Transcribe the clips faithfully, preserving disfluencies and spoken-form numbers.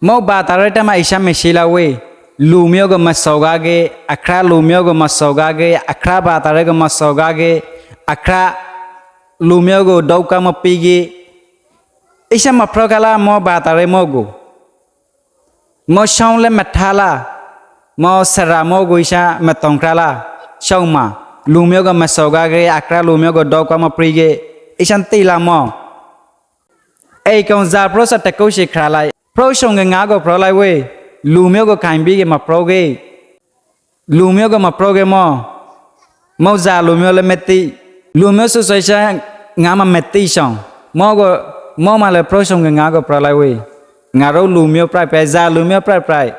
မ့ၢ်ဘၣ်တၢ်ရဲတၢ်မၤအ့ၣ်ၡၢၣ်မ့ၢ်ၡံလၢဝဲ, လူမျိုးကိုမစော်ကားခဲ့, အခရလူမျိုးကိုမစော်ကားခဲ့, အခရဘာသာတွေကိုမစော်ကားခဲ့, အခရလူမျိုးကိုဒုက္ခမပေးခဲ့, အ့ၡၢၣ်မဖျိခါလၢ မ့ၢ်ဘၣ်တၢ်ရဲမ့ၢ်ဂ့ၤ မ့ၢ်ရှောင်းလဲမထါလၢ, မ့ၢ်စရၣ်မ့ၢ်ဂ့ၤ အ့ၡၢၣ်မတုံခါလၢ, ရှောင်းမ, လူမျိုးကိုမစော်ကားခဲ့, အခရလူမျိုးကိုဒုက္ခမပေးခဲ့, အ့ၡၢၣ်သ့လၢမ့ၢ် အဲကီၢ်စၢ်ဖျိစၢ်တကိးဆံးခရၢလၢ်, ဖျိစၢ်က့ၤငါးကီၢ်ဖျိလၢ်ဝဲ, လူမျိုးကိုခိုင်ပြီးက့ၤမဖျိက့ၤ, လူမျိုးကိုမဖျိက့ၤမ့ၢ်, မ့ၢ်စၢ်လူမျိုးလၢမဲာ်သံ, လူမျိုးစုစုဆၢ ငါးမးမဲာ်သံစၢ်, မ့ၢ်က, မ့ၢ်မးလၢဖျိစၢ်က့ၤငါးကီၢ်ဖျိလၢ်ဝဲ, ငါတို့လူမျိုးပြိုင်ပြိုင်, စၢ်လူမျိုးပြိုင်ပြိုင်,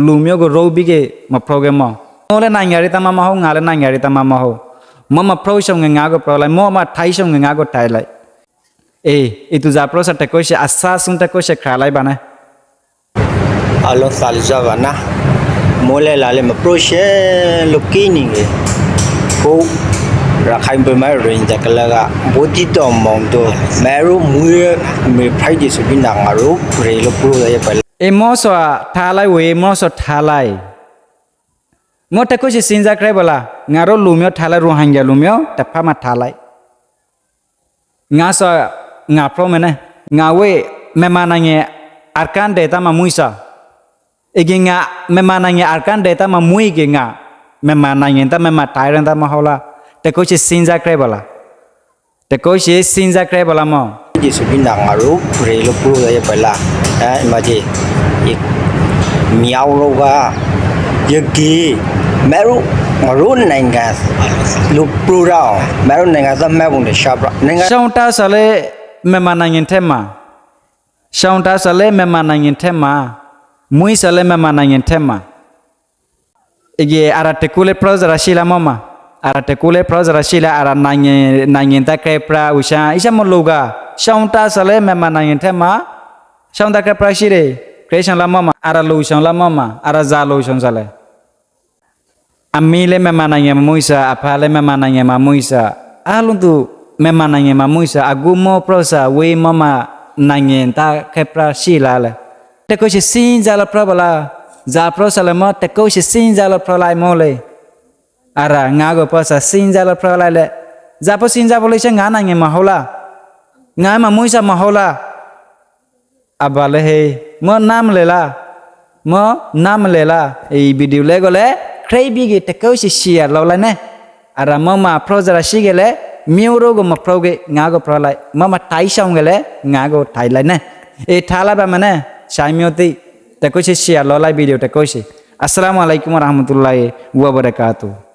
လူမျိုးကိုရိုးပြီးက့ၤမဖျိက့ၤမ့ၢ်, မ့ၢ်လၢနင်ဂၤရံတၢ်မၤမ့ၢ်ဂ့ၤ, ငါလၢနင်ဂၤရံတၢ်မၤမ့ၢ်ဂ့ၤ, မ့ၢ်မဖျိစၢ်က့ၤငါးကီၢ်ဖျိလၢ်, မ့ၢ်မးထိုင်စၢ်က့ၤငါးကီၢ်ထိုင်လၢ် အ့, အဲတုၤစၢ်ဖျိစၢ်တကိးဆံး, အစၢ်ဆူတကိးဆံးခရၢလၢ်ဘၣ်န့ၣ်, အလီၤသးလၢစၢ်ဘၣ်နၤ, မ့ၢ်လဲၤလၢ်လၢမဖျိစၢ်လၢက့ၤန့ၣ်ဂ့ၤ, ဖိ, ရခိုင်ပြည်မ့ၢ်ရိုဟင်ဂျာကလၢက, ဗိုလ်ချုပ်အောင်မင်းတို့, မ့ၢ်ရိုးမွေး, မ့ၢ်ဖဲဒိၣ်စူဘိနၤငါရိုး, ရေလီၤပျိလီၤယဲပလၢ်, အ့, မ့ၢ်စီၤထါလၢ်ဝဲ, မ့ၢ်စီၤထါလၢ် မ့ၢ်တကိးဆံးစံၣ်စၢ်ခရၢဘၣ်လၢ်, ငါတို့လူမျိုးထါလၢ်, ရိုဟင်ဂျာလူမျိုး, တဖၣ်မးထါလၢ်, ငါစီၤ, ငါဖျိမ့ၢ်န့ၣ်, ငါဝဲ, မြန်မာနိုင်ငံ, အာရကန်ဒေသမးမွေးစၢ်, အ့က့ၤငါ, မြန်မာနိုင်ငံ, အာရကန်ဒေသမးမွေးက့ၤငါ, မြန်မာနိုင်ငံတၢ်, မြန်မာတိုင်းရင်းသားမဟုတ်လား, တကိးဆံးစံၣ်စၢ်ခရၢဘၣ်လၢ် တကိးဆံးစံၣ်စၢ်ခရၢဘၣ်လၢ်မ့ၢ်, ဒိၣ်စူဘိနၤငါရိုး, ရေလီၤပျိလီၤယဲပလၢ်, အ့, မ့ၢ်က့ၤ, မြောက်ရောက, ယက့ၤ, မ့ၢ်ရိုး, ငါတို့နိုင်ငံ, လီၤပျိရအောင်, မ့ၢ်ရိုးနိုင်ငံသားမှတ်ပုံတင်လျှောက်ပြီး, နိုင်ငံ, ရှောင်းတၢ်စၢ်လၢ မြန်မာနိုင်ငံထဲမှာ, ရှောင်းတၢ်စၢ်လၢ မြန်မာနိုင်ငံထဲမှာ, မွေးစၢ်လၢ မြန်မာနိုင်ငံထဲမှာ အ့က့ၤ အရၢတကူလၢ ဖျိစၢ်ရၢ်ရှံလၢ်မ့ၢ်မး, အရၢတကူလၢ ဖျိစၢ်ရၢ်ရှံလၢ်, အရၢ နိုင်ငံ, နိုင်ငံသား ကဲပြားဝံၤစၢ်, အ့ၡၢၣ်မ့ၢ်လိာ်ကၤ, ရှောင်းတၢ်စၢ်လၢ မြန်မာနိုင်ငံထဲမှာ, ရှောင်းတၢ်ကဲပြားရှံလၢ်, ခရံာ်စၢ်လၢ်မ့ၢ်မး, အရၢလူၢ်စၢ်လၢ်မ့ၢ်မး, အရၢစၢ်လူၢ်စၢ်လၢ် အမံၤလၢ မြန်မာနိုင်ငံမှာ မွေးစၢ်, အဖါလၢ မြန်မာနိုင်ငံမှာ မွေးစၢ်, အားလုံးသူ မြန်မာနိုင်ငံမှာ မွေးစၢ်, အဂီၢ်မ့ၢ်ဖျိစၢ်ဝဲ မြန်မာနိုင်ငံသား ကဲပြားရှံလၢ်လၢ်, တကိးဆံးစံၣ်စၢ်လၢ်ဖျိဘၣ်လၢ်, စၢ်ဖျိစၢ်လၢ်မ့ၢ် တကိးဆံးစံၣ်စၢ်လၢ်ဖျိလၢ်မ့ၢ်လဲၣ်, အရၢ ငါးကီၢ်ဖျိစၢ် စံၣ်စၢ်လၢ်ဖျိလၢ်လဲၣ်, စၢ်ဖျိစံၣ်စၢ်ဖျိလၢ် အ့ၡၢၣ် ငါးနိုင်ငံမှာ ဟုတ်လား, ငါးမှာ မွေးစၢ် မဟုတ်လား အဘၣ်လဲၣ်ဟ့ၣ်, မ့ၢ်နားမလည်လား, မ့ၢ်နားမလည်လား, အံၤ video လဲၣ်ကီးလဲၣ်, ခရံာ်ဘီက့ၤ တကိးဆံး share လီၤလၢ်န့ၣ်, အရၢ မ့ၢ်မးဖျိစၢ်ရၢ်ရှံက့ၤလဲၣ်, မ့ၢ်ရိုးကမ့ၢ်ဖျိက့ၤ ငါးကီၢ်ဖျိလၢ်, မ့ၢ်မးထိုင်စၢ်က့ၤလဲၣ် ငါးကီၢ်ထိုင်လၢ်န့ၣ်, အံၤ ထါလၢ်ဘၣ်မ့ၢ်န့ၣ်, ဆၢမံသံ, တကိးဆံး share လီၤလၢ် video တကိးဆံး, အစလၣ်မူအလ့ၣ်ကုမ် ဝရႃႇမူတူလၢ် ဝဘရၢၣ်ကႃတူႇ